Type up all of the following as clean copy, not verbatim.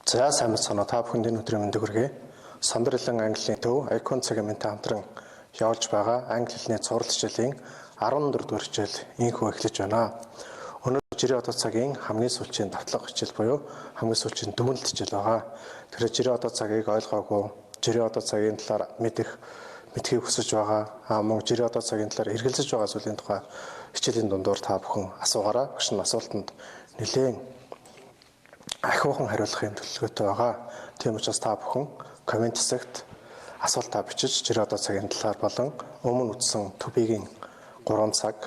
За сайн мэцхан та бүхэнд энэ өдрийн мэндийг хүргэе. Сандралан Английн төв Icon цагийн хамтран явуулж байгаа англи хэлний цуврал хичээлийн 14 дугаар хичээл инхүү эхлэж байна. Өнөөдөр жирийн одоо цагийн хамгийн сүүлчийн давтлага хичээл буюу хамгийн сүүлчийн дүгнэлт хичээл байгаа. Тэгэхээр жирийн одоо цагийг ойлгоогүй, жирийн одоо цагийн талаар мэдхийг хүсэж байгаа, мөн жирийн одоо цагийн талаар эргэлзэж байгаа зүйлийн тухай хичээлийн дундуур та бүхэн асуугаарай. Багш нь асуултанд нэлээн ахиухан хариулах юм төлөвлөгөөтэй байгаа. Тийм учраас та бүхэн коммент хэсэгт асуултаа бичиж жирийн одоо цагийн талаар болон өмнө үзсэн to be-гийн 3 цаг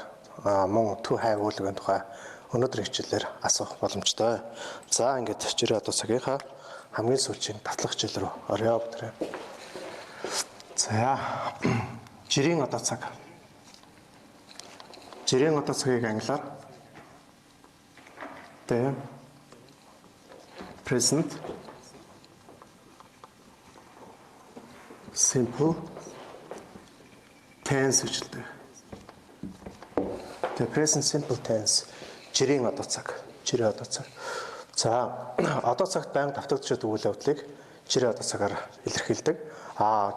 мөн to have үйл үгийн тухай өнөөдрийн хичээлээр асуух боломжтой. За ингээд жирийн одоо цагийнхаа хамгийн сүүлийн давтлах хичээл рүү оръё бүгдээ. За жирийн одоо цаг. Жирийн одоо цагийг англиар the present simple tense гэж хэлдэг. The present simple tense жирийн одоо цаг, жирийн одоо цаг. За одоо цагт байнга давтагдчихдаг үйл явдлыг жирийн одоо цагаар илэрхийлдэг.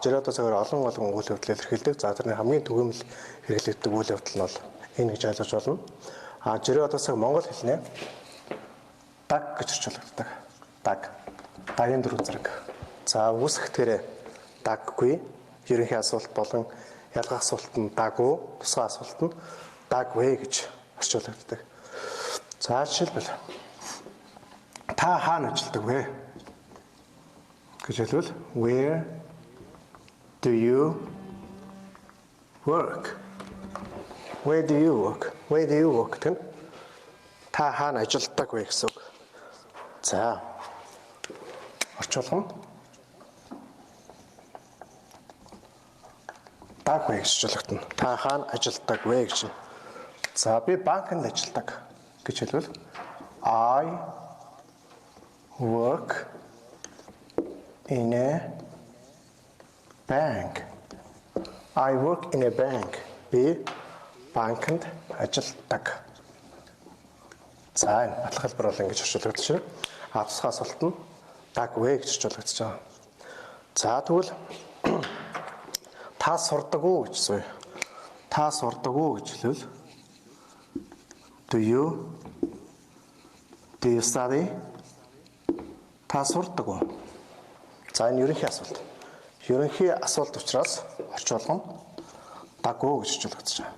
Жирийн одоо цагаар олон олон үйл явдал илэрхийлдэг. За тэрний хамгийн түгээмэл хэрэглэгддэг үйл явдал нь бол энэ гэж ойлгож байна. Жирийн одоо цаг монгол хэлнээ даг гэж орчуулдаг. Даг. Дагийн дөрөв зэрэг. За үүсгэхдээ даггүй, ерөнхий асуулт болон ялгах асуулт нь дагуу, тусгай асуулт нь дагвэ гэж орчуулагддаг. За жишээлбэл та хаана ажилладаг вэ гэж хэлбэл where do you work? Where do you work? Where do you work гэх нь та хаана ажилладаг вэ гэсэн үг. За орчуулга нь даг вэ гэж орчуулагдана. Та хаана ажилладаг вэ гэж. За би банкнд ажилладаг гэж хэлбэл I work in a bank. I work in a bank. Би банкнд ажилладаг. За энэ батлах хэлбэр бол ингэж орчуулагдаж байна. Тусгай асуулт нь даг вэ гэж орчуулагдаж байгаа. За тэгвэл та сурдаг уу гэж асууя. Та сурдаг уу гэж хэлбэл do you study? Та сурдаг уу? За энэ ерөнхий асуулт. Ерөнхий асуулт учраас орчуулга нь дагуу гэж орчуулагдаж байгаа.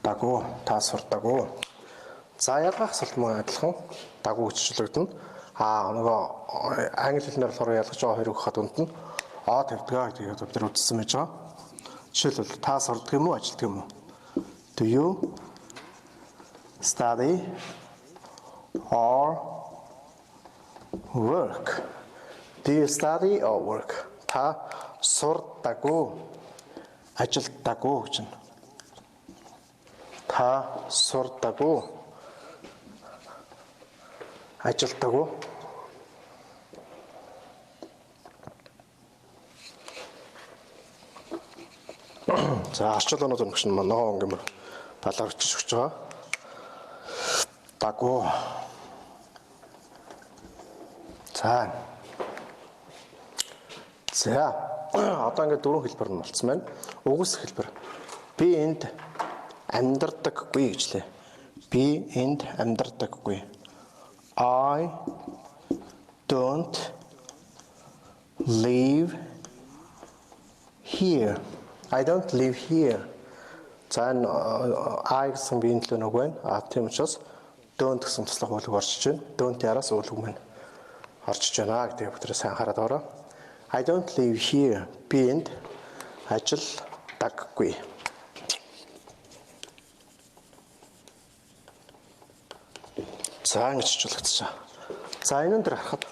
Дагуу, та сурдаг уу? За ялгах асуулт мөн адилхан дагуу гэж орчуулагдана. Нөгөө англи хэлнээр болохоор ялгаж байгаа хоёр үг хад үнд нь а тавьдаг гэдгийг бид нар үзсэн байж байгаа. Жишээлбэл та сурдаг юм уу, ажилладаг юм уу? Do you study or work? Do you study or work? Та сурдаг уу, ажилладаг уу гэж нь. Та сурдаг уу, ажилладаг уу? За орчуулганууд өнгөш нь ногоон өнгөмөр балаар өчөж өгч байгаа. Дагуу. За. За одоо ингээд дөрвөн хэлбэр нь болцсон байна. Үгүйсэх хэлбэр. Би энд амьдардаггүй гэж лээ. Би энд амьдардаггүй. I don't live here. I don't live here. За энэ I гэсэн биеийн төлөө нэг байна. Тийм учраас don't гэсэн туслах үйл үг орчиж байна. Don't яраас үйл үг маань орчиж байна гэдгийг бүгдээ сайн хараад ороо. I don't live here. Би энд ажилладаггүй. За ингэж орчуулагдчихаа. За энэ дээр харахад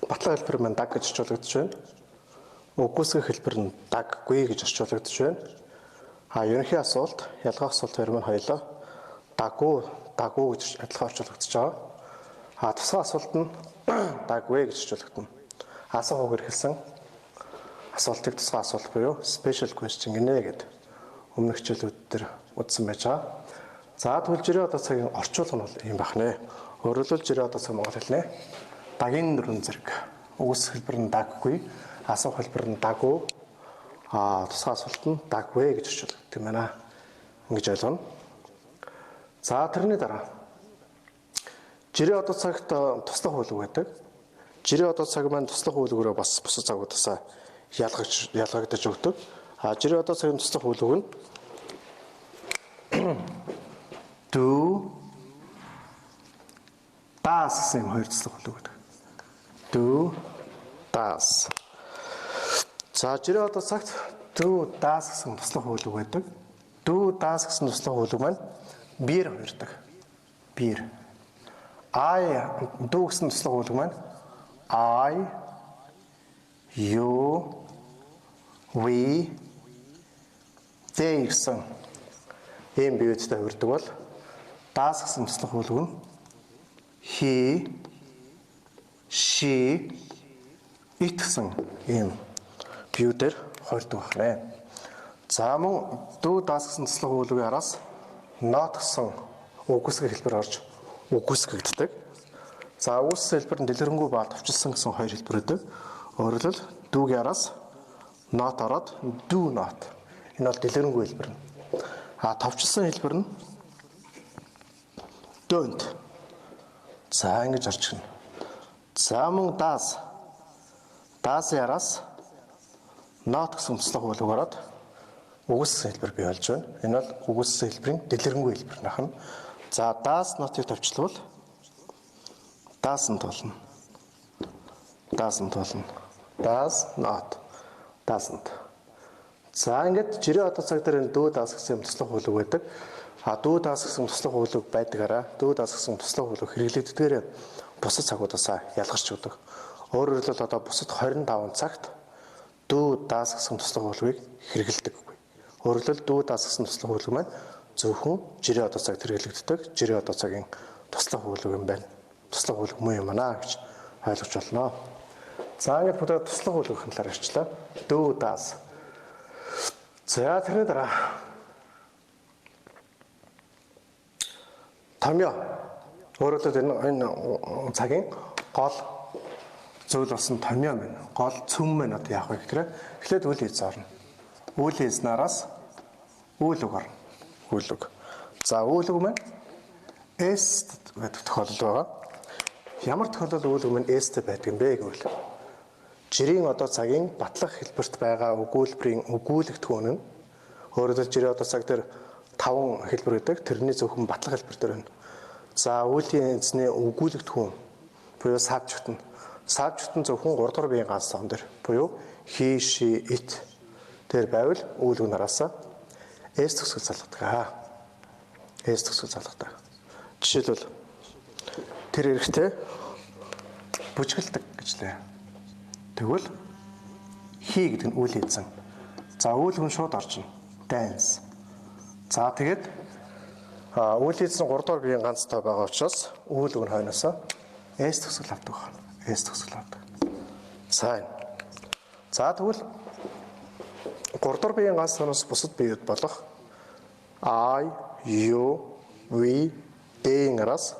батлах хэлбэр маань даг гэж орчуулагдаж байна. Үгүйсгэх хэлбэр нь даггүй гэж орчуулагдаж байна. Ерөнхий асуулт, ялгаах асуулт хоёр маань хоёулаа дагуу, дагуу гэж адилхан орчуулагдаж байгаа. Тусгай асуулт нь дагвэ гэж орчуулагдана. Асуух үг эрхэлсэн асуултыг тусгай асуулт буюу special question гинэ гэд өмнөх хичээлүүд дээр үзсэн байж байгаа. За тэгвэл жирийн одоо цагийн орчуулга нь бол ийм байх нэ. Өөрөөр хэлбэл жирийн одоо цаг монгол хэлнэ. Дагийн дөрвөн зэрэг. Үгүйсгэх хэлбэр нь даггүй, асуух хэлбэр нь дагуу, тусгай асуулт нь дагвэ гэж орчуулдаг юм байна. Ингэж ойлгоно. За тэрний дараа жирийн одоо цагт туслах үйл үг байдаг. Жирийн одоо цаг маань туслах үйл үгээрээ бас бусад цагуудаас ялгагдаж өгдөг. А жирийн одоо цагийн туслах үйл үг нь do, does гэсэн юм хоёр туслах үйл үг байдаг. Do, does. За жирийн одоо цагт do, does гэсэн туслах үйл үг байдаг. Do, does гэсэн туслах үйл үг маань биеэр хувирдаг. Биеэр. I, do гэсэн туслах үйл үг маань I, you, we, they гэсэн ийм биеүүдтэй хувирдаг бол does гэсэн туслах үйл үг нь he, she, it гэсэн ийм биеүүдээр хувирдаг байна. За мөн do, does гэсэн туслах үйл үгийн араас not гэсэн үгүйсгэх хэлбэр орж үгүйсгэгддэг. За үгүйсгэсэн хэлбэр нь дэлгэрэнгүй ба товчилсан гэсэн хоёр хэлбэр өгдөг. Өөрөөр хэлбэл do-гийн араас not ороод do not. Энэ бол дэлгэрэнгүй хэлбэр нь. А товчилсан хэлбэр нь don't. За ингэж орж ирнэ. За мөн does. Does-ын араас not гэсэн туслах үйл үг ороод үгүйсгэсэн хэлбэр бий болж байна. Энэ бол үгүйсгэсэн хэлбэрийн дэлгэрэнгүй хэлбэр нах нь. За does not-ыг товчлвол doesn't болно. Doesn't болно. Does not. Doesn't. За ингээд жирийн одоо цаг дээр энэ do, does гэсэн юм туслах үйл үг байдаг. А do, does гэсэн туслах үйл үг байдгаараа do, does гэсэн туслах үйл үг хэрэглэгддгээрээ бусад цагуудаас ялгарч өгдөг. Өөрөөр хэлбэл одоо бусад 25 цагт do, does гэсэн туслах үйл үгийг хэрэглэдэггүй. Өөрөөр хэлбэл do, does гэсэн туслах үйл үг маань зөвхөн жирийн одоо цагт хэрэглэгддэг. Жирийн одоо цагийн туслах үйл үг юм байна. Туслах үйл үг мөн юм байна гэж ойлгож болно. За ингээд бүгд туслах үйл үгийн талаар ярьчлаа. Do, does. За тэрний дараа томьёо. Өөрөөр хэлбэл энэ цагийн гол зүйл болсон томьёо байна. Гол цөм маань одоо яах вэ гэхээр эхлээд үйл эз орно. Үйл эзнараас үйл үг орно. Үйл үг. За үйл үг маань S гэдэг тохиолдол байгаа. Ямар тохиолдолд үйл үг маань S-тэй байдаг юм бэ гэвэл жирийн одоо цагийн батлах хэлбэрт байгаа өгүүлбэрийн өгүүлэгдэхүүн нь өөрөөр хэлбэл жирийн одоо цаг дээр 5 хэлбэр гэдэг. Тэрний зөвхөн батлах хэлбэр дээр байна. За үйлийн эзний өгүүлэгдэхүүн буюу subject нь. Subject нь зөвхөн 3 дугаар биеийн ганц тоон дээр буюу he, she, it дээр байвал үйл үг нараасаа S төгсгөл залгадаг. S төгсгөл залгадаг. Жишээлбэл тэр эрэгтэй бүжгэлдэг гэж лээ. Тэгвэл he гэдэг нь үйл эзэн. За үйл хүн шууд орчихно. Dance. За тэгээд үйл эзэн 3 дугаар биеийн ганц тоо байгаа учраас үйл үг нь хойноосоо S төгсгөл авдаг байна. S төгсгөл авдаг. За энэ. За тэгвэл 3 дугаар биеийн ганц тооноос бусад биеуд болох I, you, we, they-ийн араас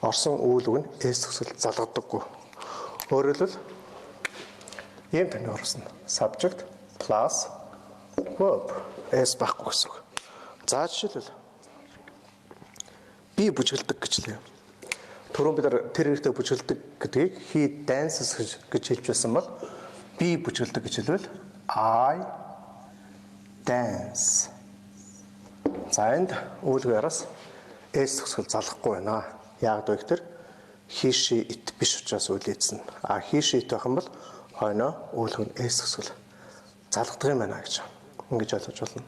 орсон үйл үг нь S төгсгөл залгадаггүй. Өөрөөр хэлбэл ийм томьёо орсон. Subject plus verb S байхгүй гэсэн үг. За жишээлбэл би бүжгэлдэг гэж лээ. Түрүүн бид нар тэр эрэгтэй бүжгэлдэг гэдгийг he dances гэж хэлж байсан бол би бүжгэлдэг гэж хэлбэл I dance. За энд үйл үгийн араас S төгсгөл залгахгүй байна. Яг вэ гэхээр he, she, it биш учраас үйл эзэн. А he, she, it байх юм бол хойноо үйл үг нь S төгсгөл залгадаг юм байна гэж ингэж ойлгож байна.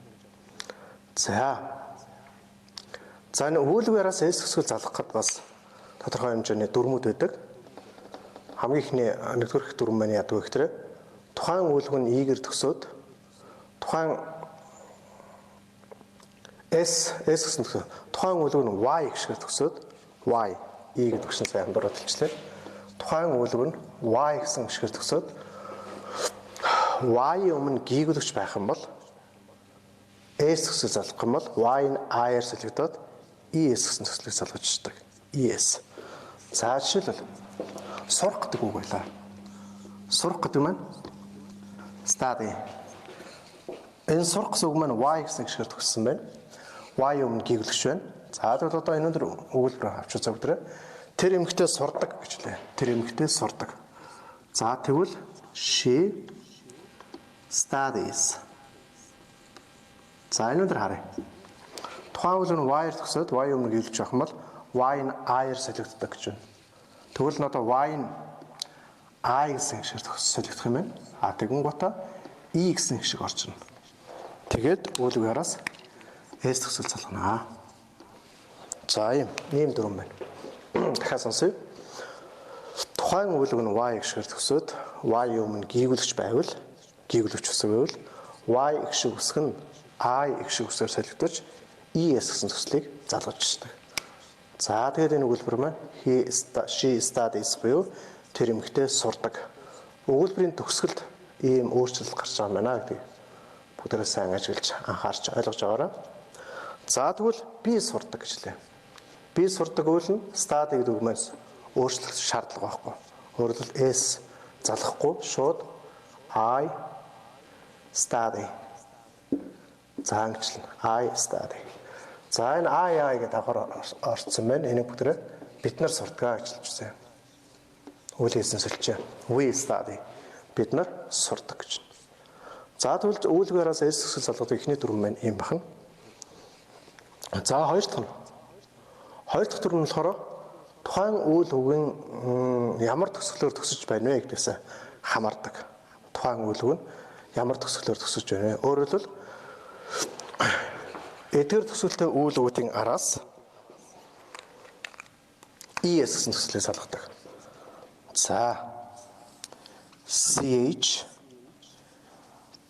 За. За энэ үйл үгийн араас S төгсгөл залгах гээд бас тодорхой хэмжээний дүрмүүд байдаг. Хамгийн эхний нэгдүгээр их дүрм маань яадаг вэ гэхээр тухайн үйл үг нь E-гэр төгсөөд тухайн S S гэсэн төгсөө тухайн үйл үг нь Y гişгээр төгсөөд Y E гэдэг үгшин сайн андуураад хэлчихлээ. Тухайн үйл үг нь Y гэсэн гишгээр төгсөөд Y өмнө гийгүүлэгч байх юм бол S төгсгөл залгах юм бол Y нь I-аар солигдоод ES гэсэн төгсгөлийг залгаж ирдэг. ES. За жишээлбэл сурах гэдэг үг байлаа. Сурах гэдэг маань study. Энэ сурах гэсэн үг маань y гэсэн гишгээр төгссөн байна. Y өмнө гийгүүлэгч байна. За тэгвэл одоо энэ өндөр өгүүлбэр авч үзье бүгдээ. Тэр эмэгтэй сурдаг гэж лээ. Тэр эмэгтэй сурдаг. За тэгвэл she studies. За энэ өндөр харъя. Тухайн үйл нь y-аар төгсөөд y өмнө гийгүүлж авах юм бол y нь i-аар солигддог гэж байна. Тэгвэл нь одоо y нь i гэсэн гишгээр солигдох юм байна. А тэгэн гутаа e гэсэн гишг орж ирнэ. Тэгээд үйл үг араас s төгсгөл залгана. За ийм дүрэм байна. Дахиад сонсъё. Тухайн үйл үг нь y гишгээр төгсөөд y өмнө гийгүүлэгч байвал, гийгүүлэгч үсэг байвал y гишг үсэг нь i гишг үсгээр солигдож es гэсэн төслийг залгаж ирдэг. За тэгээд энэ өгүүлбэр маань he she studies буюу тэр эмэгтэй сурдаг. Өгүүлбэрийн төгсгөлд ийм өөрчлөлт гарч байгаа юм байна гэдгийг бүгдээрээ сайн ажиглаж анхаарч ойлгож байгаарай. За тэгвэл би сурдаг гэж лээ. Би сурдаг үйл нь study гэдэг үг маань өөрчлөх шаардлага байхгүй. Өөрөөр хэлбэл s залгахгүй шууд I study. За ингэчлэн I study. За энэ I I гэдэг давхар орцсон байна. Энийг бүгдээрээ бид нар сурдгаа гэж хэлж үзье. Үйл хийсэн сольжээ. We study. Бид нар сурдаг гэж. За тэгвэл үйл үгээрээс s төгсгөл залгадаг эхний дүрэм маань ийм бахна. За хоёр дахь нь. Хоёр дахь дүрэм нь болохоор тухайн үйл үгийн ямар төгсгөлөөр төгсөж байна вэ гэдгээс хамаардаг. Тухайн үйл үг нь ямар төгсгөлөөр төгсөж байна вэ? Өөрөөр хэлбэл эдгээр төсөлтэй үйл үгүүдийн араас es гэсэн төслийг салгадаг. За ch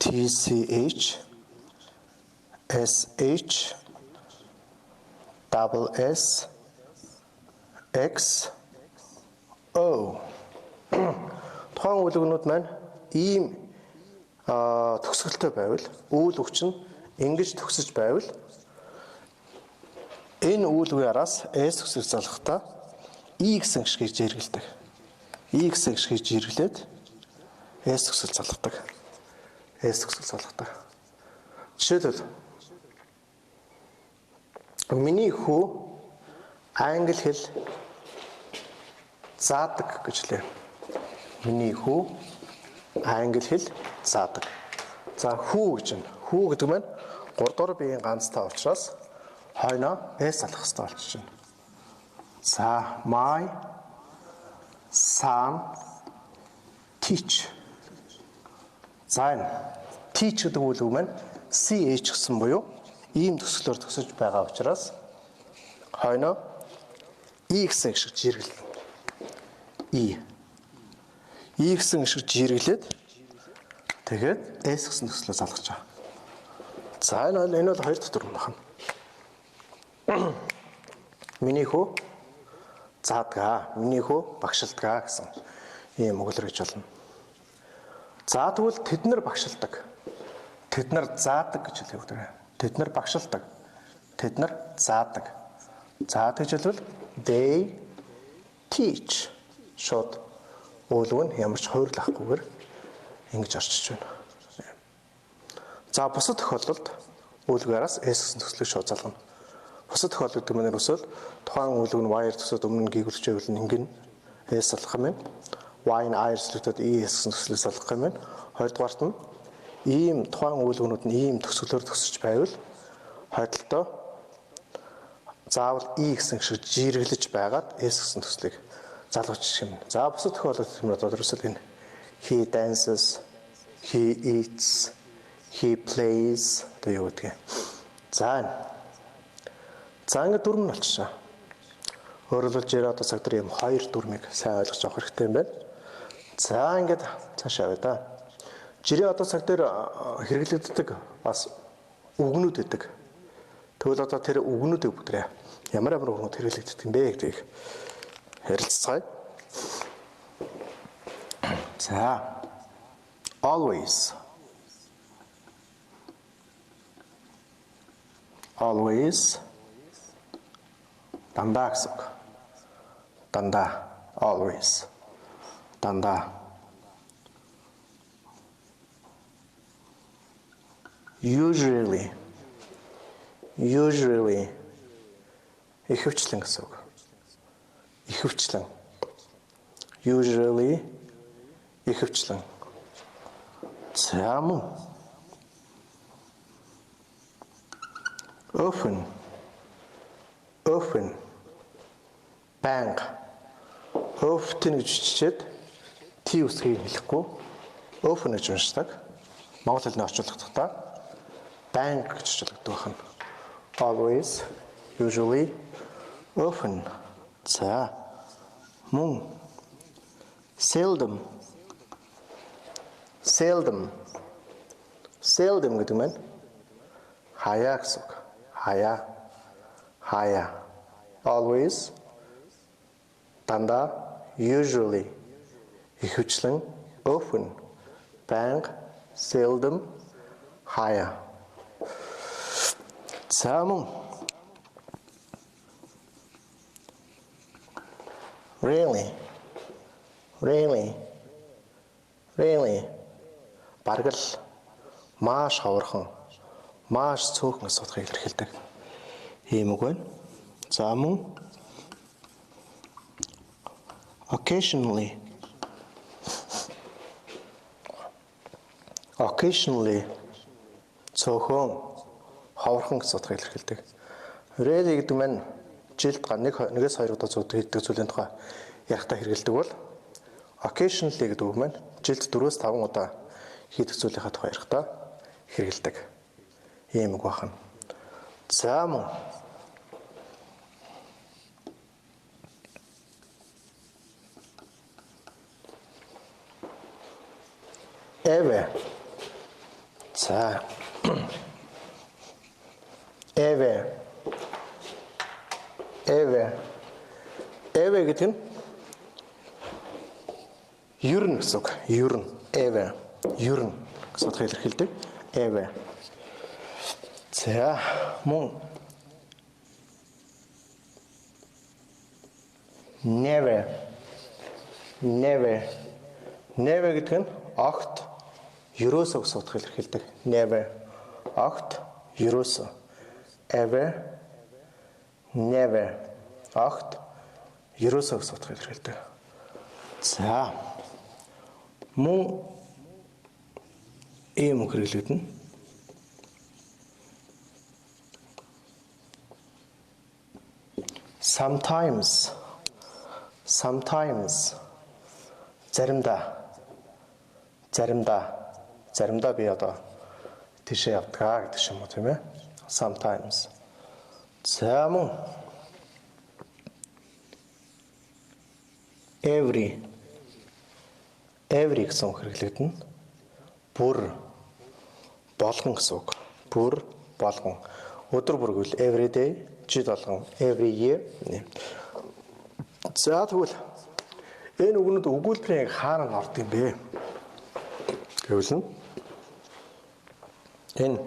tch sh double s x o. Тухайн үйл үгнүүд маань ийм төгсгөлтэй байвал, үйл үг чинь ингэж төгсөж байвал энэ үйл үгийн араас s төгсгөл залгахдаа e гэсэн гишгийг жиргэлдэг. E гэсэн гишгийг жиргэлээд s төгсгөл залгадаг. S төгсгөл залгадаг. Жишээлбэл миний хүү англи хэл заадаг гэж лээ. Миний хүү англи хэл заадаг. За хүү гэж байна. Хүү гэдэг маань 3 дугаар биеийн ганцтай учраас хойноо s алах хэрэгтэй болчих чинь. За my son teach. За энэ teach гэдэг үйл үг маань ch гэсэн буюу ийм төсөглөөр төсөж байгаа учраас хойноо e гэсэн шиг жиргэлнэ. E. E гэсэн шиг жиргэлээд тэгээд s гэсэн төслөө залгаж байгаа. За энэ бол хоёр дахь дүрэм байна. Миний хүү заадгаа, миний хүү багшилдгаа гэсэн ийм өгүүлбэр гэж болно. За тэгвэл тэд нар багшилдаг. Тэд нар заадаг гэж хэлээ өгдөг. Тэд нар багшилдаг. Тэд нар заадаг. За тэгж хэлбэл they teach. Шууд үйл үг нь ямар ч хувирал авахгүйгээр ингэж орчиж байна. За бусад тохиолдолд үйл үгийн араас s гэсэн төслийг шууд залгана. Бусад тохиолдол гэдэг нь ерөөсөө тухайн үйл үг нь y-аар төсөөд өмнө нь гийгүүлж байвал ингэн s залгах юм байна. Y нь i-аар солигдоод e s гэсэн төслийг залгах юм байна. Хоёрдугаарт нь ийм тухайн үйл үгнүүд нь ийм төгсгөлөөр төгсөж байвал хойдолтой заавал e гэсэн шиг жиргэлж байгаад s гэсэн төслийг залгаж юм. За бусад тохиолдолд юм бол ерөөсөө энэ he dances, he eats, he plays одоо юу гэдгийг. За энэ. За ингээд дүрэм нь болчихсон. Өөрөөр хэлбэл жирийн одоо цаг дээр ийм хоёр дүрмийг сайн ойлгож авах хэрэгтэй юм байна. За ингээд цаашаа явъя да. Жирийн одоо цаг дээр хэрэглэгддэг бас үгнүүд байдаг. Тэгвэл одоо тэр үгнүүдийг бүгдээ ямар ямар үгнүүд хэрэглэгддэг юм бэ гэдгийг ярилцгаая. За always, always дандаа гэсэн үг. Дандаа. Always. Дандаа. Usually. Usually. Ихэвчлэн гэсэн үг. Ихэвчлэн. Usually ихэвчлэн. За мөн. Often. Often. Байнга. Often гэж бичээд T үсгийг хэлэхгүй often гэж уншдаг. Монгол хэлний орчуулгахдаа байнга гэж орчуулдаг байна. Always, usually, often. За мөн seldom. Seldom. Seldom гэдэг маань хаяа гэсэн үг. Хаяа. Хаяа. Always, дандаа, usually ихэвчлэн, often, байнга, seldom, хаяа. За мөн really, really, really бараг л маш ховорхон, маш цөөхөн асуудгийг илэрхийлдэг ийм үг байна. За мөн occasionally. Occasionally цөөхөн, ховорхон гэсэн утгыг илэрхийлдэг. Rarely гэдэг маань жилд нэгээс хоёр удаа зүйдэг хийдэг зүйлийн тухай ярихдаа хэрэглэдэг бол occasionally гэдэг үг маань жилд 4-5 удаа хийдэг зүйлийнхаа тухай ярихдаа хэрэглэдэг. Ийм үг байна. За мөн ever. За ever. Ever. Ever гэдэг нь ер нь гэсэн үг. Ер нь. Ever. Ер нь гэсэн утгаар илэрхийлдэг. Ever. За мөн never. Never. Never гэдэг нь огт, ерөөсөө гэсэн утгаар илэрхийлдэг. Never. Огт, ерөөсөө. Ever, never. Огт, ерөөсөө гэсэн утгаар илэрхийлдэг. За мөн ийм үг хэрэглэгдэнэ. Sometimes. Sometimes. Заримдаа. Заримдаа. Заримдаа би одоо тийшээ явдгаа гэдэг юм уу, тийм ээ? Sometimes. За мөн every. Every гэсэн үг хэрэглэгдэнэ. Бүр, болгон гэсэн үг. Бүр, болгон. Өдөр бүр гэвэл every day, жил болгон every year. За тэгвэл энэ үгнүүд өгүүлбэрийн хаана ордог юм бэ? Гэвэл нь энэ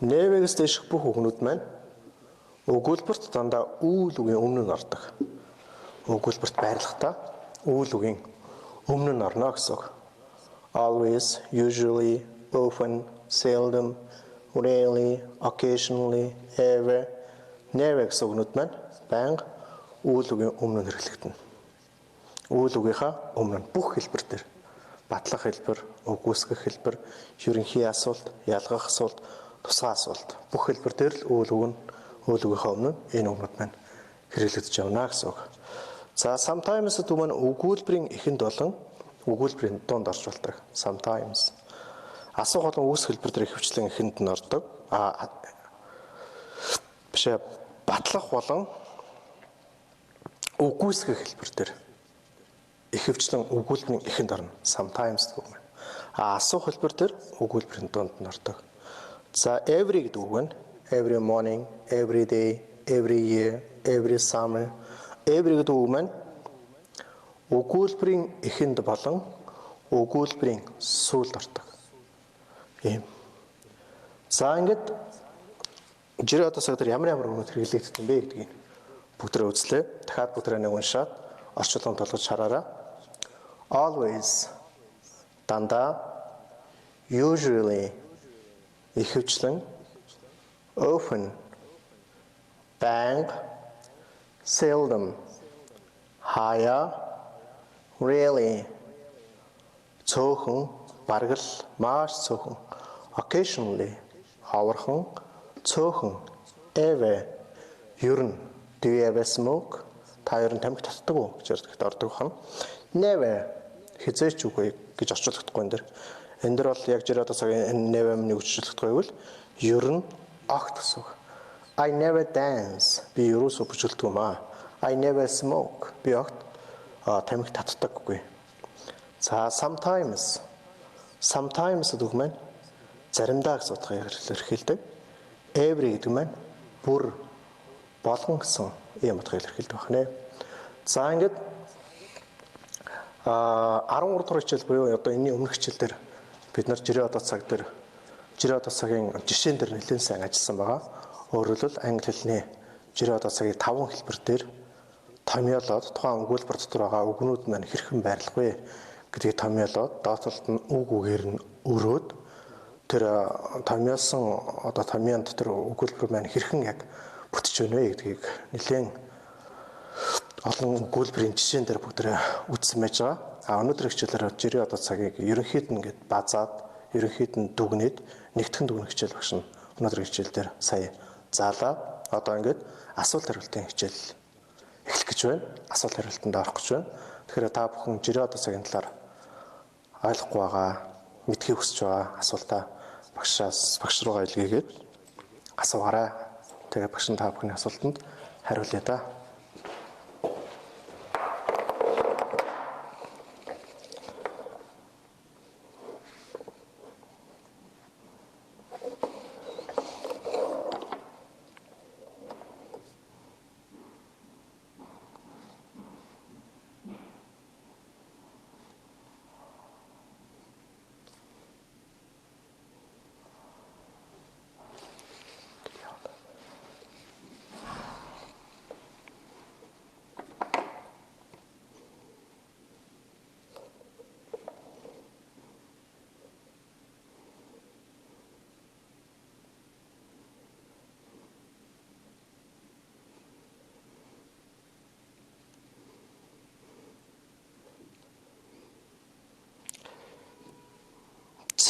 never-ээс дээших бүх үгнүүд маань өгүүлбэрт дандаа үйл үгийн өмнө нь ордог. Өгүүлбэрт байрлахдаа үйл үгийн өмнө нь орно гэсэн үг. Always, usually, often, seldom, rarely, occasionally, ever, never гэсэн үгнүүд маань байнга үйл үгийн өмнө нь хэрэглэгдэнэ. Үйл үгийнхаа өмнө нь бүх хэлбэр дээр батлах хэлбэр, үгүйсгэх хэлбэр, ерөнхий асуулт, ялгах асуулт, тусгай асуулт бүх хэлбэр дээр л үйл үг нь үйл үгийнхаа өмнө энэ үгнүүд маань хэрэглэгдэж явна гэсэн үг. За sometimes гэдэг маань өгүүлбэрийн эхэнд болон өгүүлбэрийн дунд орж болдог. Sometimes асуух болон үгүйсгэх хэлбэр дээр ихэвчлэн эхэнд нь ордог. А бишээ батлах болон үгүйсгэх хэлбэр дээр ихэвчлэн өгүүлбэрийн эхэнд орно. Sometimes гэдэг үг маань. А асуух хэлбэр дээр өгүүлбэрийн дунд нь ордог. За every гэдэг үг нь every morning, every day, every year, every summer. Every гэдэг үг маань өгүүлбэрийн эхэнд болон өгүүлбэрийн сүүлд ордог. Ийм. За ингээд жирийн одоо цаг дээр ямар ямар үгнүүд хэрэглэгддэг юм бэ гэдгийг Бүгдээ үзлээ. Дахиад бүгдээ нэг уншаад орчуулгын толгож хараарай. Always дандаа, usually ихэвчлэн, often байнга, seldom хаяа, really цөөхөн, бараг л маш цөөхөн, occasionally ховорхон, цөөхөн, ever ер нь, do you ever smoke? Та ер нь тамхи татдаг уу гэж ярьдагт ордог хон. Never хэзээ ч үгүй гэж орчуулгахдаггүй энэ дэр. Энэ дэр бол яг жирийн одоо цагийн энэ never минь гэж орчуулгахдаггүй бол ер нь огт гэсэн үг. I never dance. Би ерөөсөө бүжгэлдэг юм аа. I never smoke. Би огт тамхи татдаггүй. За sometimes. Sometimes гэдэг маань заримдаа гэсэн утгаар илэрхийлдэг. Every гэдэг маань бүр болгон гэсэн ийм утгаар илэрхийлдэг байна. За ингээд 13 дугаар хичээл буюу одоо энэний өмнөх хичээл дээр бид нар жирийн одоо цаг дээр жирийн одоо цагийн жишээн дээр нэлээд сайн ажилласан байгаа. Өөрөөр хэлбэл англи хэлний жирийн одоо цагийг 5 хэлбэр дээр томьёолоод тухайн өгүүлбэр дотор байгаа үгнүүд маань хэрхэн байрлах вэ гэдгийг томьёолоод доод талд нь үг үгээр нь өрөөд тэр томьёолсон одоо томьёон дотор өгүүлбэр маань хэрхэн яг бүтэж байна вэ гэдгийг нэлээд олон өгүүлбэрийн жишээн дээр бүгдээ үзсэн байж байгаа. А өнөөдөр хичээлээр жирийн одоо цагийг ерөнхийд нь ингээд базаад ерөнхийд нь дүгнээд нэгтгэн дүгнэх хичээл багш нь өнөөдөр хичээл дээр сая заалаа. Одоо ингээд асуулт хариултын хичээл эхлэх гэж байна. Асуулт хариултанд орох гэж байна. Тэгэхээр та бүхэн жирийн одоо цагийн талаар ойлгохгүй байгаа, мэдхийг хүсэж байгаа асуултаа багшаас багш руугаа илгээгээд асуугаарай. Тэгээ багш нь та бүхний асуултанд хариулъя да.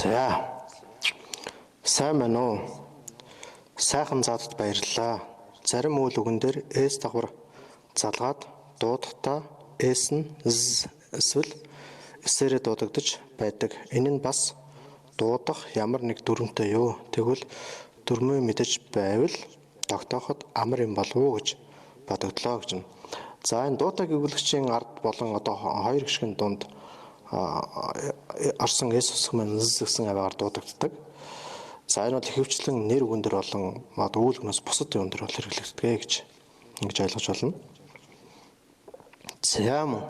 За. Сайн байна уу? Сайхан заадад баярлалаа. Зарим үйл үгэн дээр S дагавар залгаад дуудахдаа S нь Z эсвэл S-ээрээ дуудагдаж байдаг. Энэ нь бас дуудах ямар нэг дүрмтэй юу? Тэгвэл дүрмээ мэдэж байвал тогтооход амар юм болов уу гэж бодогдлоо гэж. За энэ дуутай гүйлгчийн ард болон одоо хоёр гишгэн дунд орсон S үсэг маань Z гэсэн аваагаар дуудагддаг. За энэ бол ихэвчлэн нэр үгэн дээр болон одоо үйл үгнээс бусад юм дээр бол хэрэглэгддэг гэж ингэж ойлгож байна. За мөн.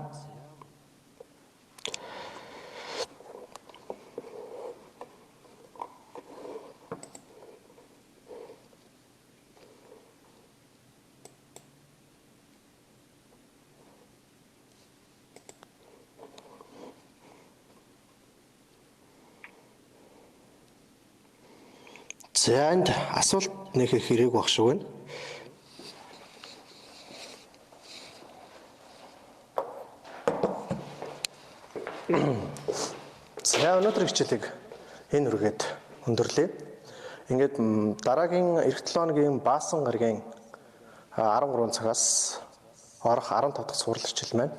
За энд асуулт нэг их хэрэг баг шиг байна. За өнөөдрийн хичээлийг энэ үргээд өндөрлөе. Ингээд дараагийн эх 7 хоногийн Баасан гарагийн 13 цагаас орох 15 дахь сурвал хичээл маань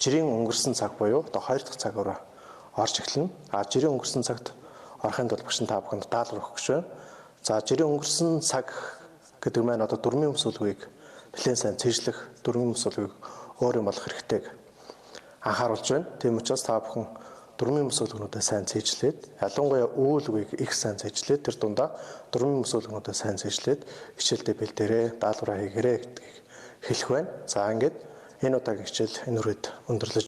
жирийн өнгөрсөн цаг буюу одоо 2 дахь цагаар орж эхэлнэ. А жирийн өнгөрсөн цагт орохын тулд багш нь та бүхэнд даалгавар өгөх гэж байна. За жирийн өнгөрсөн цаг гэдэг маань одоо дүрмийн өмсөлгүйг нэлээд сайн цээжлэх, дүрмийн өмсөлгүйг өөр юм болох хэрэгтэйг анхааруулж байна. Тийм учраас та бүхэн дүрмийн өмсөлгөнүүдээ сайн цээжлээд, ялангуяа үйл үгийг их сайн цээжлээд тэр дундаа дүрмийн өмсөлгөнүүдээ сайн цээжлээд хичээлдээ бэлдээрээ, даалгавраа хийгээрэй гэдгийг хэлэх байна. За ингээд энэ удаагийн хичээл энэ үрээд өндөрлөж